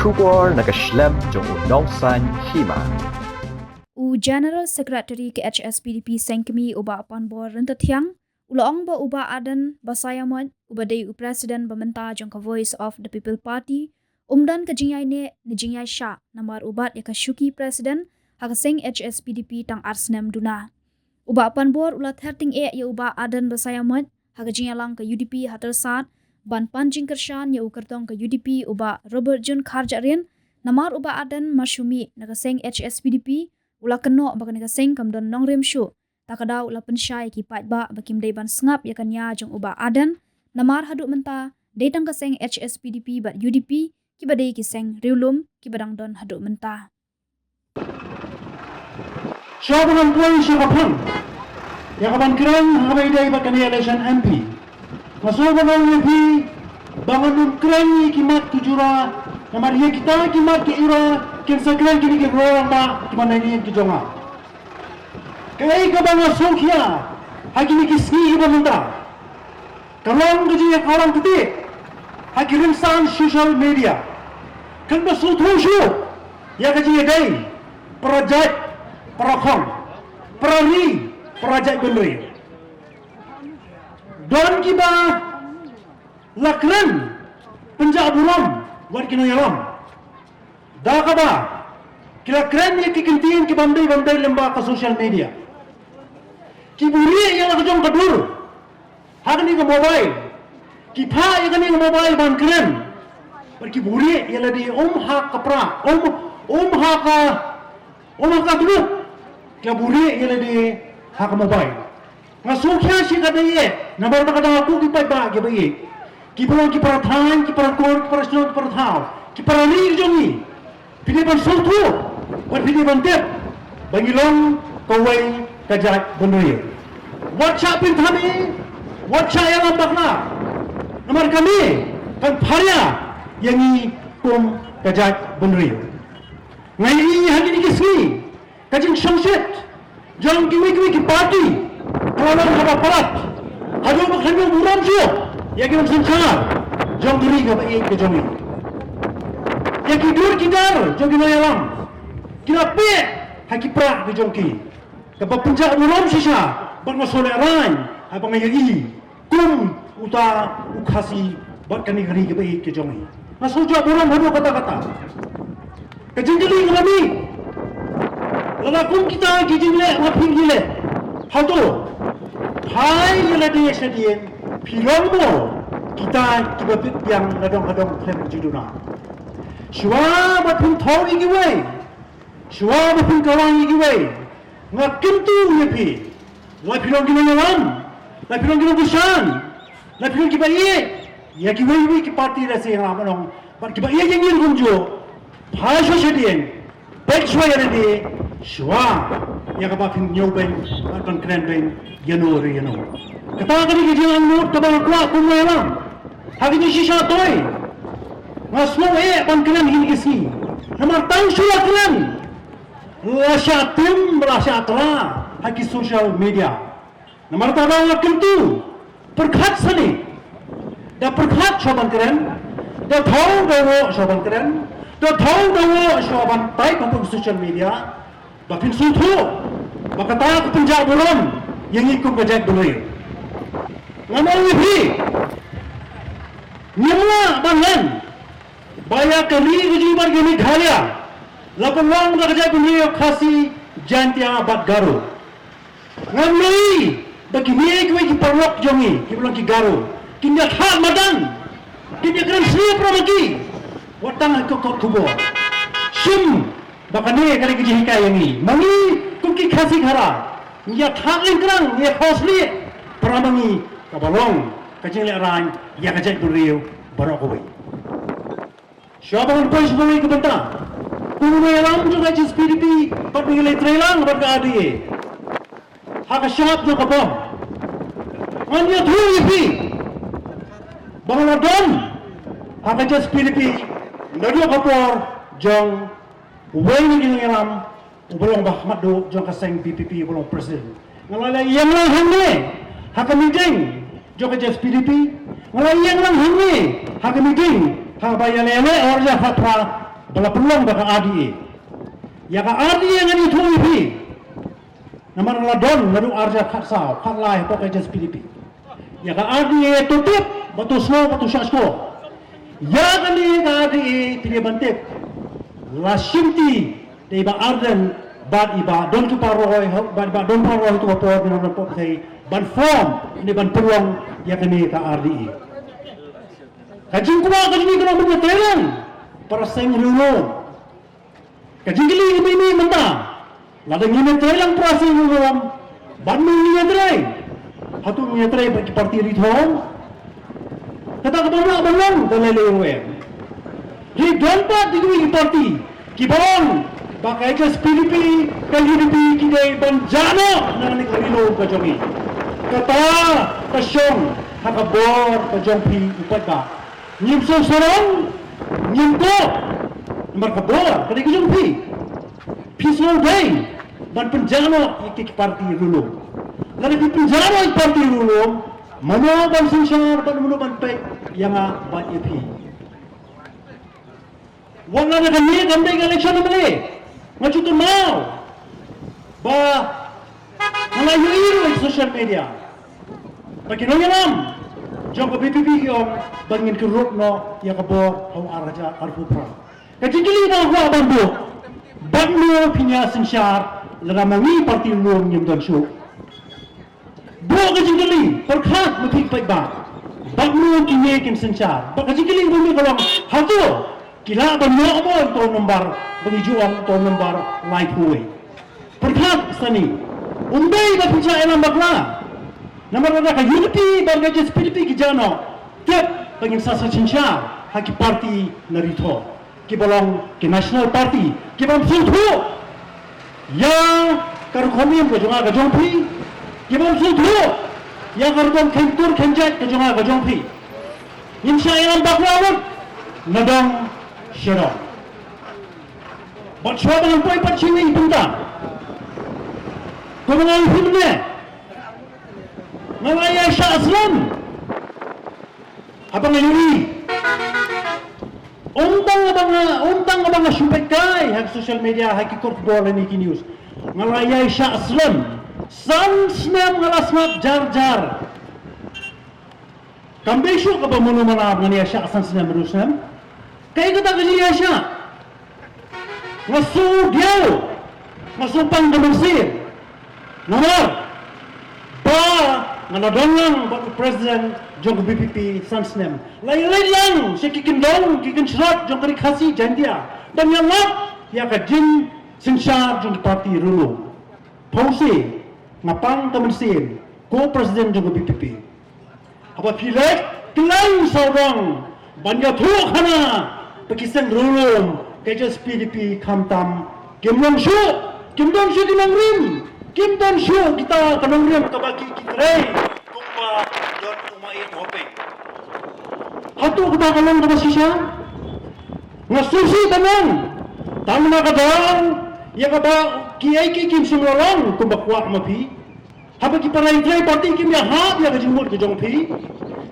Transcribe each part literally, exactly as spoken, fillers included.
Khubor na ka shlem jong u Nongsaiñ Hima. U General Secretary ka H S P D P Seng Kmie u Bah Panbor Ryntathiang u la ong ba u Bah Ardent Basaiawmoit uba dei u President ba mynta jong ka Voice of the People Party um don ka jingïaineh ne jingïaishah namar u bat ïa ka shuki President ha ka seng H S P D P tang ar snem duna. U Bah Panbor u la ther tyngeh ïa u Bah Ardent Basaiawmoit ha ka jingïalang ka U D P ha Tyrsad ban pan jingkyrshan ïa u kyrtong ka U D P u Bah Robert June Kharjahrin namar u Bah Ardent mar shu mih na ka seng H S P D P u la kynnoh ba kane ka seng kam don nongrim shuh. Ta ka daw u la pynshai ïa ki paidbah ba kim dei ban sngap ïa ka nia jong u Bah Ardent namar haduh mynta dei tang ka seng H S P D P bad U D P kiba dei ki seng riewlum kiba dang don haduh mynta. Shuwa ba ngan poi sha ka phang ïa ka ban kren ha kaba ïadei bad kane election M P, nga sngewbha ban ong ïa phi ba ngan ym kren ïa ki mat ki jura, namar ïa kita ki mat ki jura kin sa kren kine ki rangbah kiba na ïing ki jong nga. Kaei kaba nga sngewkhia ha kine ki sngi kiba mynta, ka long ka jingïakawang kti ha ki rynsan social media. Kan ba sngewthuh shuh ïa ka jingïadei para jait para khong, para ri para jait bynriew. Don kiba la kren pynjah burom wat ki nongïalam. Da kaba ki la kren ïa ki kyntien ki bym dei bym dei lyngba ka social media. Ki buhrieh ïa la ka jong ka dur ha kane ka mobile. Ki phah ïa kane ka mobile ban kren. Bad ki buhrieh ïa lade um ha ka pra, um, um ha ka, um ha ka group. Ki buhrieh ïa lade ha ka mobile. Nga sngewkhia shi ka dei eh namar ba ka dang ku ki paidbah kiba ïeit, kiba long ki para thaiñ, ki para kur, ki para shnong, ki para thaw, ki para ri jong ngi. Phi dei ban sngewthuh bad phi dei ban tip ba ngi long kawei ka jait bynriew. Wat shah pynthame, wat shah ïalam bakla, namar kane kan pharia ïa ngi kum ka jait bynriew. Nga ïohi ha kine ki sngi ka jingshongshit jong kiwei kiwei ki party ka la long kaba palat haduh ba khlem burom shuh ïa ki nongsynshar jong ka ri kaba ïeit ka jong ngi. Ïa ki dur ki dar jong ki nongïalam ki la peh ha ki pra ki jong ki, kaba pynjah burom shisha bad nga sngewlehraiñ haba nga ïohi kum uta u Khasi bad kane ka ri kaba ïeit ka jong ngi. Nga sngewjah burom haduh katta katta. Ka jingkylli kaba mih, lada kum kita ki jingleh ma phi ngi leh, hato phai ïa lade shadien, phi long mo kita kiba bit biang na dong ha dong khlem jingduna? Shuwa ba phin thew ïa kiwei, shuwa ba phin kawang ïa kiwei, nga kyntu ïa phi, la phi long ki nongïalam, la phi long ki nongkyrshan, la phi long kiba ïeit ïa kiwei kiwei ki party, la shisha nga la ong, bad kiba ïeit ïa ngi ruh kumjuh. Phai shuwa shadien, peit shuwa ïa lade shuwa ïa kaba phin ñiew beiñ bad ban kren beiñ ïa no ruh ïa no. Kata ka dei ka jingangnud kaba nga kwah kum u nongïalam. Ha ka jingshisha toi nga sngew eh ban kren ha kine ki sngi, namar tang shu la kren la shah tim la shah tla ha ki social media. Namar kata nga kyntu, pyrkhat sani, da pyrkhat shuwa ban kren, da thew da woh shuwa ban kren, da thew da woh shuwa ban type ha social media, ba phin sngewthuh ba kata ka pynjah burom ïa ngi kum ka jaitbynriew. Nga ong ïa phi, ngim lah ban len ba ïa ka ri ka jong ngi bad ka Meghalaya la pynlong da ka jaitbynriew Khasi, Jaiñtia bad Garo. Ngam ïohi ba kine kiwei ki paralok jong ngi kiba long ki Garo kin ïa thad madan, kin ïa kren sniew para ma ki. Wat tang ha ka kot khubor. Shim ba kane ka dei ka jinghikai ïa ngi, ma ngi kum ki Khasi Khara, ngi ïa thad lyngkrang, ngi ïa khawslieh para ma ngi, kaba long ka jinglehraiñ ïa ka jaitbynriew baroh kawei. Shuwa ba ngan poi sha kawei ka bynta, kum u nongïalam jong ka H S P D P pat ba ngi la trei lang bad ka R D A ha ka shap jong ka bom, ngan ïathuh ïa phi ba nga la don ha ka H S P D P naduh ka por jong uwei na ki nongïalam uba long ba hakhmat duh jong ka seng V P P, uba long president. Nga la ïeng lang hangne ha ka meeting jong ka H S P D P. Nga la ïeng lang hangne ha ka meeting haba ïaleh ïaleh ar hajar khatphra ba la pynlong da ka R D A. Ïa ka R D A ngan ïathuh ïa phi. Namar la don naduh ar hajar khatsaw, khatlai hapoh ka H S P D P. Ïa ka R D A to tip, ba to sngew, ba to shah shkor. Ïa kane ka R D A phi dei ban tip. La shimti da i Bah Ardent bad i Bah Don Kparoi, bad i Bah Don Kparoi hato ka por, ban form ne ban pynlong ïa kane ka R D A. Ka jingkwah ka jong ngi ka long ban ïatreilang para seng riewlum. Ka jingkylli ka mih mynta, lada ngin ïatreilang para seng riewlum, bad ngin ïatrei, hato ngin ïatrei bad ki parti ri thong? Kata ka bym lah ban long da lei lei ruh. Ri don pat kiwei ki parti kiba ong ba ka H S P D P, ka U D P ki dei ban jah noh na kane ka ri lum ka jong ngi. Kata ka shong ha ka bor ka jong phi u paidbah. Ngim sngewsarong, ngim koh. Namar ka bor ka dei ka jong phi. Phi sngewdei ban pynjah noh ïa ki parti riewlum. Lada phi pynjah noh ïa ki parti riewlum, mano ban synshar bad mano ban peit ïa nga bad ïa phi? Wat la da kane kam dei ka election M L A. Nga shu kynmaw ba nga la ïohi ruh ha social media ba ki nongïalam jong ka V P P ki ong ba ngin kyrduh noh ïa ka bor ha u ar hajar arphew phra. Ka jingkylli ba nga kwah ban buh, bad mano phin ïa synshar lada ma ngi parti riewlum ngim don shuh? Buh ka jingkylli, pyrkhat ma phi ki paidbah. Bad mano kine kin synshar? Bad ka jingkylli ba mih ka long, hato ki lah ban ïoh mo uto u nombar ba ngi ju ong uto u nombar laiphew wei? Pyrkhat sani. Ym dei ba phin shah ïalam bakla. Namar lada ka U D P bad ka H S P D P ki jah noh, tip ba ngin sa sa synshar ha ki parti na ri thong. Kiba long ki National Party, ki bym sngewthuh ïa ka rukom im ka jong nga ka jong phi, ki bym sngewthuh ïa ka rukom kheiñ tur kheiñ jait ka jong nga ka jong phi. Ngin shah ïalam bakla lut na dong sha dong. Bad shuwa ban poi pat sha i bynta, kumba nga ong hi mynne, nga la ïa shah slem. Haba nga ïohi, ym tang ba nga, ym tang ba nga shu peit kai ha social media, ha ki khubor lane ki news. Nga la ïa shah slem. San snem nga la sngap jar jar. Kam dei shuh kaba mano mano ngan ïa shah san snem, hynriew snem. Kaei kata ka jingïa shah? Nga shu diaw, nga shu pang ka mynsiem. Namar ba nga la don lang bad u president jong ka V P P san snem. La ïaleit lang sha ki kyndong ki kynshrot jong ka Ri Khasi Jaintia ban ïalap ïa ka jingsynshar jong ki parti riewlum. Phewse nga pang ka mynsiem ko president jong ka V P P. Haba phi leit kylleng sawdong ban ïathuh khana ba ki seng riewlum ka H S P D P khamtam kim long shuh, kim don shuh ki nongrim, kim don shuh kita ka nongrim kaba ki, ki trei kumba don u Maieit Hoping. Hato kaba ka long kaba shisha? Nga sngewsih ban ong tang na ka daw ïa kaba kiei kiei kim shym la long kumba kwah ma phi. Haba ki para ïing trei party kim ïahap ïa ka jingmut ka jong phi,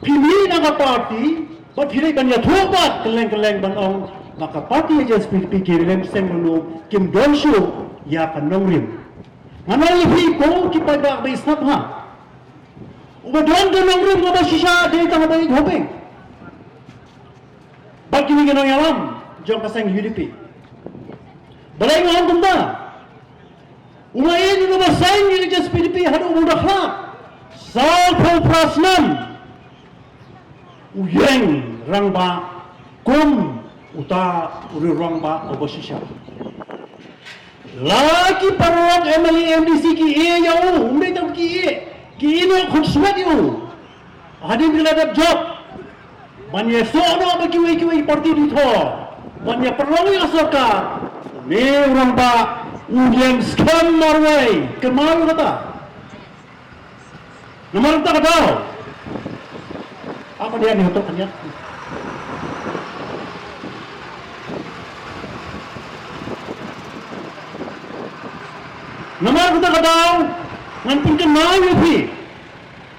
phi mih na ka party bad phi leit ban ïathuh pat kylleng kylleng ban ong ba ka party H S P D P ki riewlum seng riewlum kim don shuh ïa ka nongrim. Ngan ong ïa phi ko ki paidbah ba ïa sngap ha, uba don ka nongrim kaba shisha dei tang u Maieit Hoping bad kine ki nongïalam jong ka seng U D P. Balei nga ong kumta? U Maieit u la seng ïa ka H S P D P haduh ba u da khlad. Sawphew phra snem u ïeng rangbah kum uta u riew rangbah uba shisha. La ki paralok M L A M D C ki ïeh ïa u, ym dei tang ki ïeh, ki ïeh noh khun smet ïa u. Hadien ba ki la dep jop ban ïasoh noh bad kiwei kiwei ki party dithor ban ïa pynlong ïa ka sorkar, une u rangbah u ïeng skhem marwei. Kynmaw ïa kata. Namar kata ka daw. Apa dia ni untuk kanya? Namar kata ka daw ngan pynkynmaw ïa phi.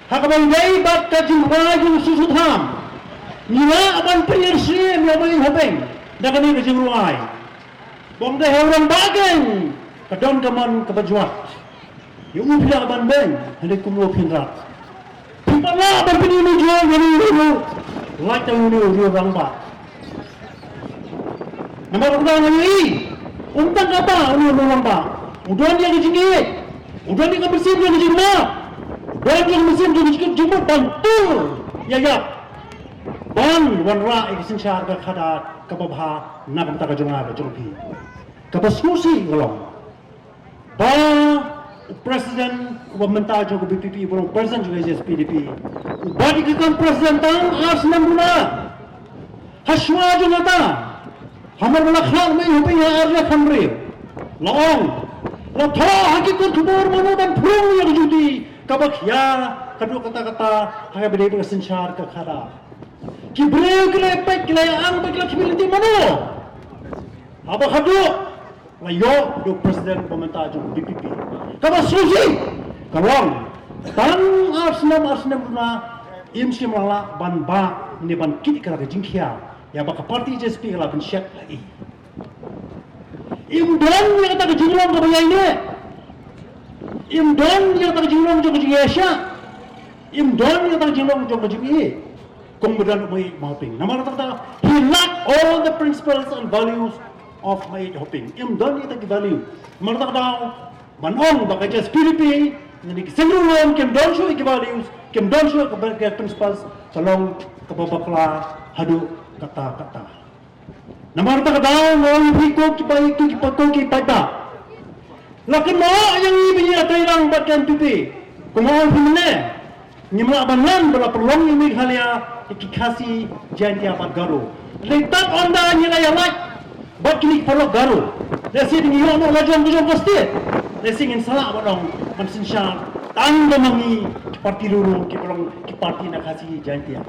Ha kaba ïadei bad ka jingkwah jong u Soso Tham, ngi lah ban pynïarshem ïa u Maieit Hoping. Da kane ka jingrwai, ba ong da ha u rangbah keiñ ka don ka mon kaba jwat. Ïa u phi lah ban beiñ, hynrei kumno phin rat? Phi pat lah ban pyni mynjur ïa une u rangbah. Namar kata nga ïohi, um tang kata une u rangbah. U don ïa ka jingïeit, u don ïa ka mynsiem jong ka jingmap, u don ïa ka mynsiem jong ka jingmut ban tur ïa ïap. Ban wanrah ïa ka synshar ka khadar kaba bha na ka bynta ka jong nga ka jong phi. Kaba sngewsih nga long ba u president uba mynta jong ka B P P, uba long president jong ka H S P D P, u bat ïa ka kam president tang ar snem duna. Hashwa jong kata, hamar ba la khlad mei hapdeng ha ar hajar khathynriew, la ong, la thoh ha ki kot khubor mano ban phrung ïa ka juti kaba khia, ka duk kata kata ha kaba ïadei bad ka synshar ka khadar. Ki briew ki la peit, ki la ïa ang bad ki la khmih lynti mano. Haba haduh la ïoh da u president ba mynta jong ka B P P. Kaba sngewsih ka long, tang ar snem, ar snem duna, im shym la lah ban bah ne ban kit ïa ka jingkhia ïa ba ka party H S P ka la pynshet la i. Im don ïa kata ka jinglong kaba ïaineh. Im don ïa kata ka jinglong jong ka jingïaishah. Im don ïa kata ka jinglong jong ka jingïeit. Kum ba don u Maieit Mawping. Namar kata, he lack all the principles and values of Maieit Hoping. Im don ïa kata ki value. Namar kata, ban ong ba ka H S P D P, ne ki seng ruh kim don shuh ki values, kim don shuh ka principles, ka long kaba bakla haduh katta katta. Namar kata ka daw nga ong ïa phi ko ki paid, ko ki paid, ko ki paidbah. La kynnoh ïa ngi ba ngi ïatreilang bad ka N P P. Kumba ong phi mynne, ngim lah ban len ba la pynlong ïa Meghalaya ïa ki Khasi, Jaintia bad Garo. Lei tad ynda ngi la ïalait bad kine ki paralok Garo, lehse ngi ïoh noh la jong ka jong ka state. Lehse ngin sa lah ban ong ban synshar tang ba ma ngi ki party ruh ruh kiba long ki party na Khasi, Jaintia.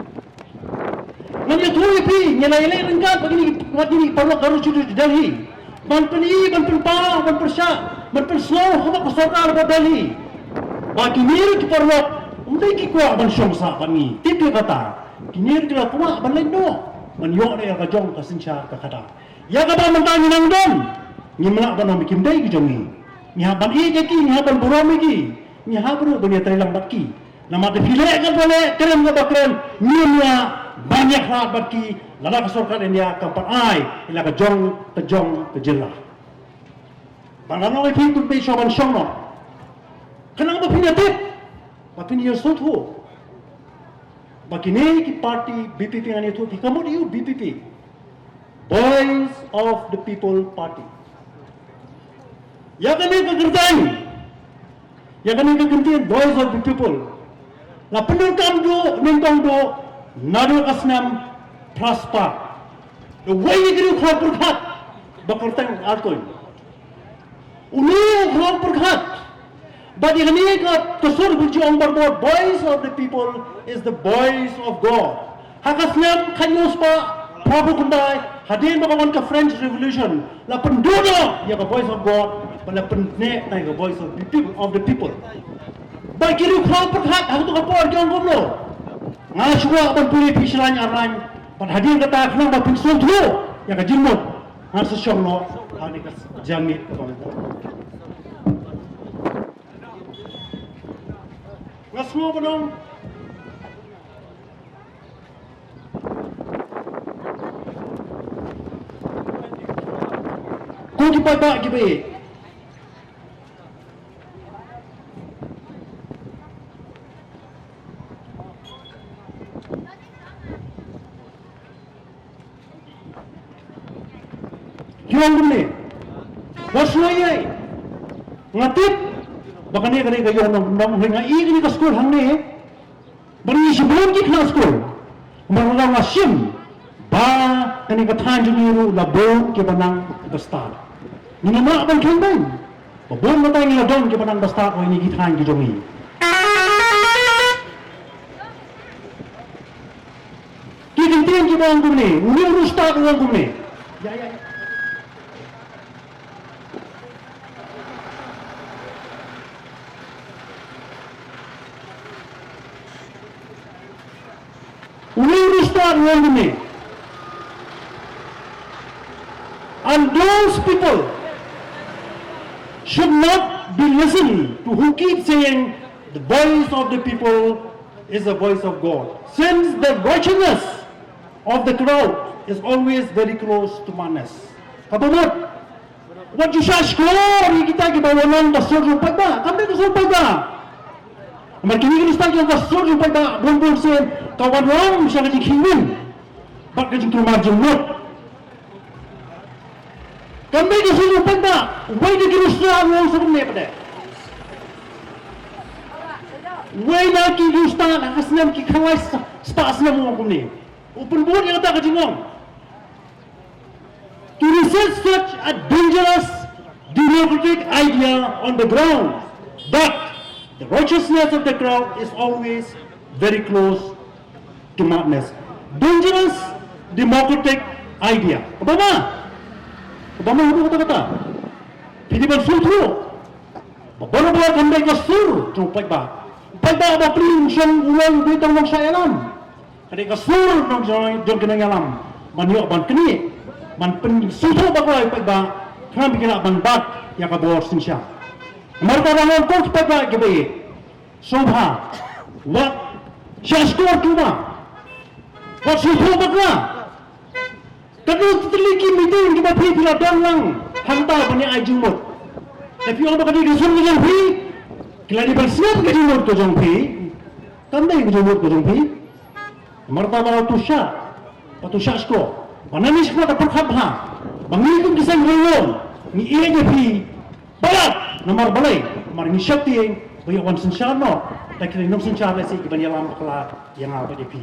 Ngan ïathuh ïa phi, ngi la ïaleh ryngkat bad kine, bad kine ki paralok Garo sha Delhi ban pyni, ban pynpaw, ban pyrshah, ban pynsngew ha ka sorkar ba Delhi ba kine ruh ki paralok ym dei ki kwah ban shong sah bad ngi. Tip ïa kata, kine ruh ki la kwah ban leit noh ban ïoh ïa ka jong ka synshar ka khadar. Ïa kaba mynta ngi nang don, ngim lah ban ong ba kim dei ki jong ngi. Ngi hap ban ïeit ïa ki, ngi hap ban burom ïa ki, ngi hap ruh ban ïatreilang bad ki. Namar te phi leh katba leh, kren katba kren, ngim lah ban ïakhlad bad ki, lada ka sorkar India kam pat ai ïa la ka jong ka jong ka jylla. Ba la nong ïa phi kum phi shuwa ban shong noh. Khnang ba phin ïa tip, ba phin ïa sngewthuh ba kine ki party B P P, ngan ïathuh phi ka mut ïa u B P P. Voice of the People Party. Ïa kane ka kyrteng, ïa kane ka kyntien Voice of the People la pyndonkam duh, nyngkong duh naduh ka snem phra spah. Da wei ïa ki riew khraw pyrkhat ba kyrteng Arkoin. Une u khraw pyrkhat. Bad ïa kane ka, ka sur ba ju ong barabor, Voice of the People is the voice of God. Ha ka snem khathynñiew spah phra phew khyndai, hadien ba ka wan ka French Revolution, la pynduh noh ïa ka Voice of God bad la pynneh tang ïa ka Voice of the People, of the People. Bad ki riew khraw pyrkhat ha kato ka por ki ong kumno? Nga shu kwah ban pule phi shi lain ar lain bad hadien kata khnang ba phin sngewthuh ïa ka jingmut. Nga sa shong noh ha kane ka janmiet kaba mynta. Nga sngew ban ong, ko ki paidbah kiba ïeit, ki ong kumne, wat sngewsih. Nga tip ba kane, kane ka ïong nongkyndong, hynrei nga ïohi kane ka skul hangne ba ngi shibun ki khynnah skul. Namar nga shim ba kane ka thaiñ jong ngi ruh la bun kiba nang ba stad. Ngim lah ban kheiñ beiñ ba bun mynta ngi la don kiba nang ba stad ha kine ki thaiñ ki jong ngi. Ki kyntien kiba ong kumne, une u riewstad u ong kumne. Ïa, ïa, ïa. Une u riewstad u ong kumne. And those people should not be listened to who keep saying the voice of the people is the voice of God. Since the righteousness of the crowd is always very close to madness. Kaba mut, wat ju shah shkor ïa kita kiba wan long ka sur jong u paidbah, kam dei ka sur paidbah. Namar kine ki stad jong ka sur jong u paidbah, bun bun sien ka wan long sha ka jingkhih win bad ka jingkulmar jingmut. Kam dei ka sur jong u paidbah, wei na ki riewstad ruh sa kumne pat de. Wei na ki riewstad ha ka snem ki khalai spah snem ruh kumne. U pynbud ïa kata ka jingong. To resist such a dangerous democratic idea on the ground that the righteousness of the crowd is always very close to madness. Dangerous democratic idea. Kaba ma? Kaba ma haduh katta katta? Phi dei ban sngewthuh ba baroh baroh kam dei ka sur jong u paidbah. U paidbah ba pyrshang u long, u dei tang u nongshah ïalam. Ka dei ka sur jong, jong, jong ki nongïalam ban ïoh ban knieh, ban pynsngewthuh bakla ïa u paidbah, khnang ba ki lah ban bat ïa ka bor synshar. Namar kata nga ong ko ki paidbah kiba ïeit, sngewbha wat shah shkor, sngewbha wat sngewthuh bakla. Katno tylli ki meeting kiba phi, phi la don lang hangta ban ïa ai jingmut. Te phi ong ba ka dei ka sur ka jong phi, ki la dei ban sngap ka jingmut ka jong phi. Kam dei ka jingmut ka jong phi. Namar kata ba to shah, ba to shah shkor, ba nangne shakhmat da pyrkhat bha ba ngi kum ki seng riewlum ngi ïeit ïa phi palat. Namar balei? Namar ngi sheptieng ba ïoh wan synshar noh da ki nongsynshar lehse kiban ïalam bakla ïa nga bad ïa phi.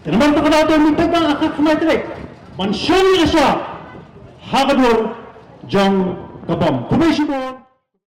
Te namar kata ka daw te ngi peit ba ha ka khyndai tarik ban shong ïa ka shap ha ka dur jong ka bom. Khublei shibun.